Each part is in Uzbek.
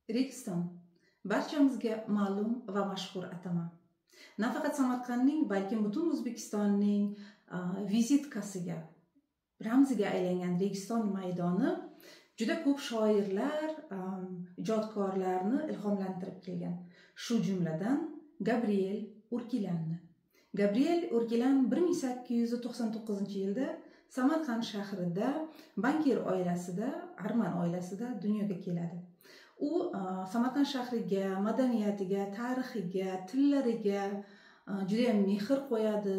Registon barchamizga ma'lum va mashhur atama. Nafaqat Samarqandning, balkim butun O'zbekistonning vizitkasiga, ramziga aylangan Registon maydoni juda ko'p shoirlar, ijodkorlarni ilhomlantirib kelgan. Shu jumladan Gabriel Urkilanni. Gabriel Urkilan 1899-yilda Samarqand shahrida bankir oilasida, arman oilasida dunyoga keladi. U Samarqand shahriga, madaniyatiga, tarixiga, tillariga juda ham mehr qo'yadi,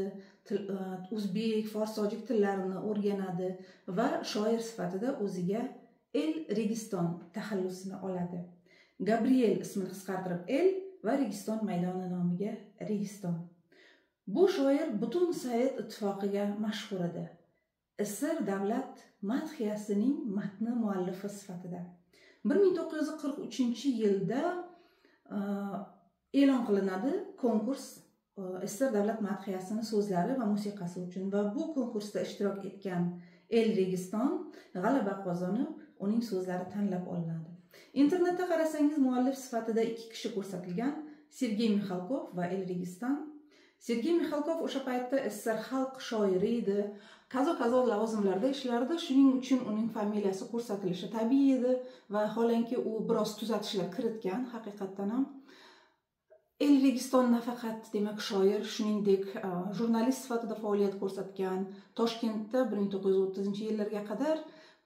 o'zbek, fors, tojik tillarini o'rganadi va shoir sifatida o'ziga El Registon taxallusini oladi. Gabriel ismini qisqartirib El va Registon maydoni nomiga Registon. Bu shoir butun Sovet ittifoqiga mashhur edi. SSR davlat madhiyasining matni muallifi sifatida. 1943-yilda e'lon qilinadi konkurs SSR davlat madhiyasini so'zlari va musiqasi uchun va bu konkursda ishtirok etgan El Registon g'alaba qozonib, uning so'zlari tanlab olinadi. Internetda qarasangiz muallif sifatida ikki kishi ko'rsatilgan: Sergey Mixalkov va El Registon. Sergey Mixalkov o'sha paytda SSR xalq shoiri edi. Kazo-kazo lavozimlarda ishlardi, shuning uchun uning familiyasi ko'rsatilishi tabiiy edi va vaholanki u biroz tuzatishlar kiritgan haqiqatdan ham. El Registon nafaqat demak shoir, shuningdek jurnalist sifatida faoliyat ko'rsatgan. Toshkentda 1930-yillarga qadar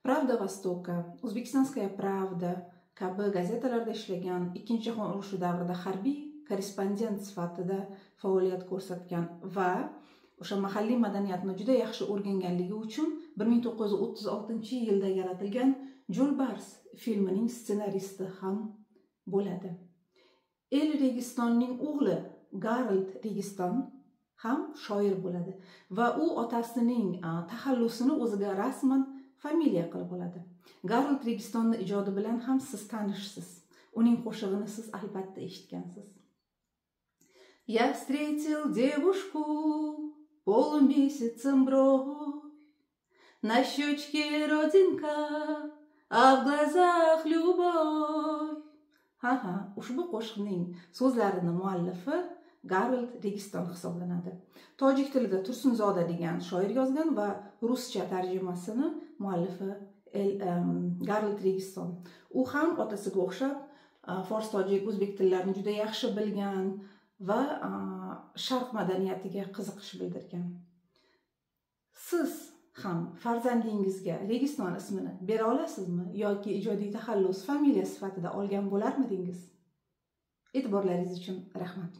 Pravda Vostoka, O'zbekistonskaya Pravda kabi gazetalarda ishlagan. Ikkinchi jahon urushi davrida harbiy korrespondent sifatida faoliyat ko'rsatgan va o'sha mahalliy madaniyatni juda yaxshi o'rganganligi uchun 1936-yilda yaratilgan Jo'lbars filmining ssenaristi ham bo'ladi. El Registonning o'g'li Garold Registon ham shoir bo'ladi va u otasining taxallusini o'ziga rasman familiya qilib oladi. Garold Registonni ijodi bilan ham siz tanishsiz. Uning qo'shig'ini siz albatta eshitgansiz. Я встретил девушку полумесяцем бровь, на щечке родинка, а в глазах любовь. Ha, ushbu qo'shiqning so'zlarini muallifi Garold Registon hisoblanadi. Tojik tilida Tursunzoda degan shoir yozgan va ruscha tarjimasini muallifi Garold Registon. U ham otasiga o'xshab fors, tojik, o'zbek tillarini juda yaxshi bilgan va sharq madaniyatiga qiziqish bildirgan. Siz ham farzandingizga Registon ismini bera olasizmi yoki ijodiy taxallus familiya sifatida olgan bo'larmidingiz? E'tiborlaringiz uchun rahmat.